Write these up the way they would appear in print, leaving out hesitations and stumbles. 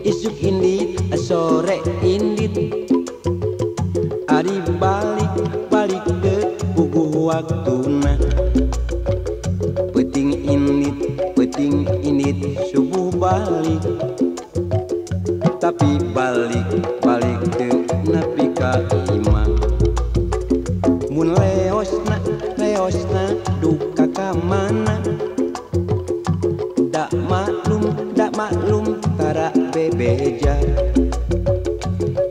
Isuk indit, sore indit. Ari balik, balik ke puguh waktuna. Peuting indit, subuh balik. Tapi balik, balik teu nepi ka imah. Mun leosna, leosna duka ka mana? Dak maklum tara bebeja.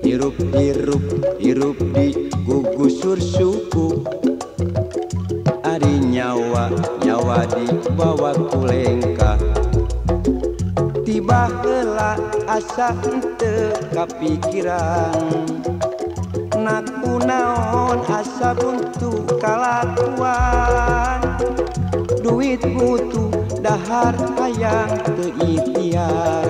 Hirup hirup hirup di gugusur suku. Ari nyawa nyawa dibawa ku lengkah. Tiba heula asa henteu kapikiran. Naku naon asa buntu kalakuan. Duit butuh dahar hayang teu ikhtiar.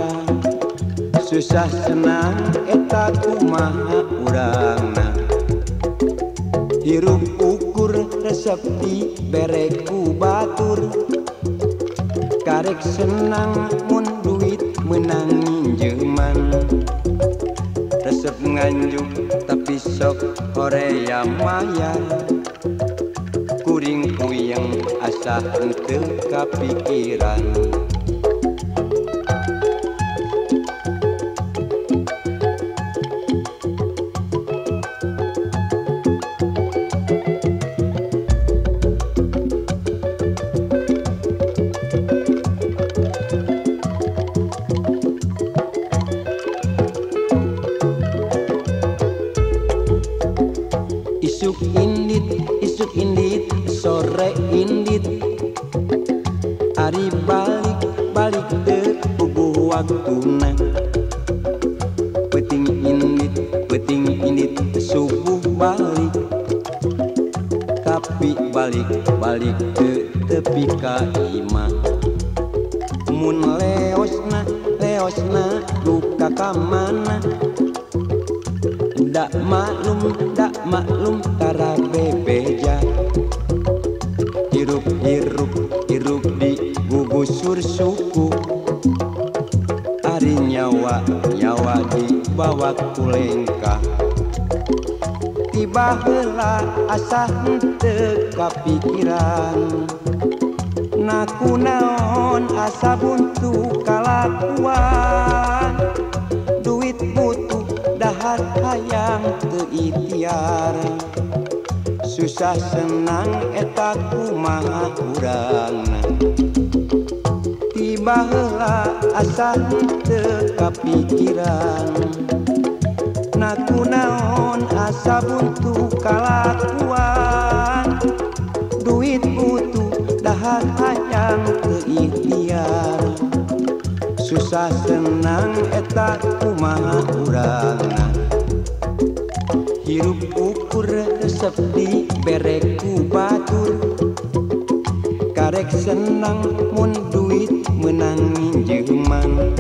Susah senang eta kumaha urangna. Hirup ukur resep dibere ku batur. Karek senang mun duit meunang minjeman. Resep nganjuk tapi sok horea mayar. Kuring puyeng asa henteu kapikiran. Isuk indit, sore indit. Ari balik, balik teu puguh waktuna. Peuting indit, subuh balik. Tapi balik, balik teu tepi ka imah. Mun leosna, leosna duka ka mana? Dak maklum tara bebeja. Hirup hirup hirup di gugusur suku. Ari nyawa nyawa dibawa ku lengkah. Tiba heula asa henteu kapikiran. Naku naon asa buntu kalakuan. Duit butuh dahar hayang teu ikhtiar. Susah senang eta kumaha urangna. Tiba heula asa henteu kapikiran. Naku naon asa buntu kalakuan. Duit butuh dahar hayang teu ikhtiar. Susah senang eta kumaha urangna. Hirup ukur resep dibere ku batur. Karek senang mun duit meunang minjeman.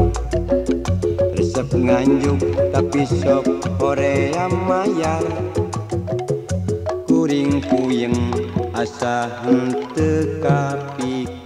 Resep nganjuk tapi sok horea mayar. Kuring puyeng asa henteu kapikiran.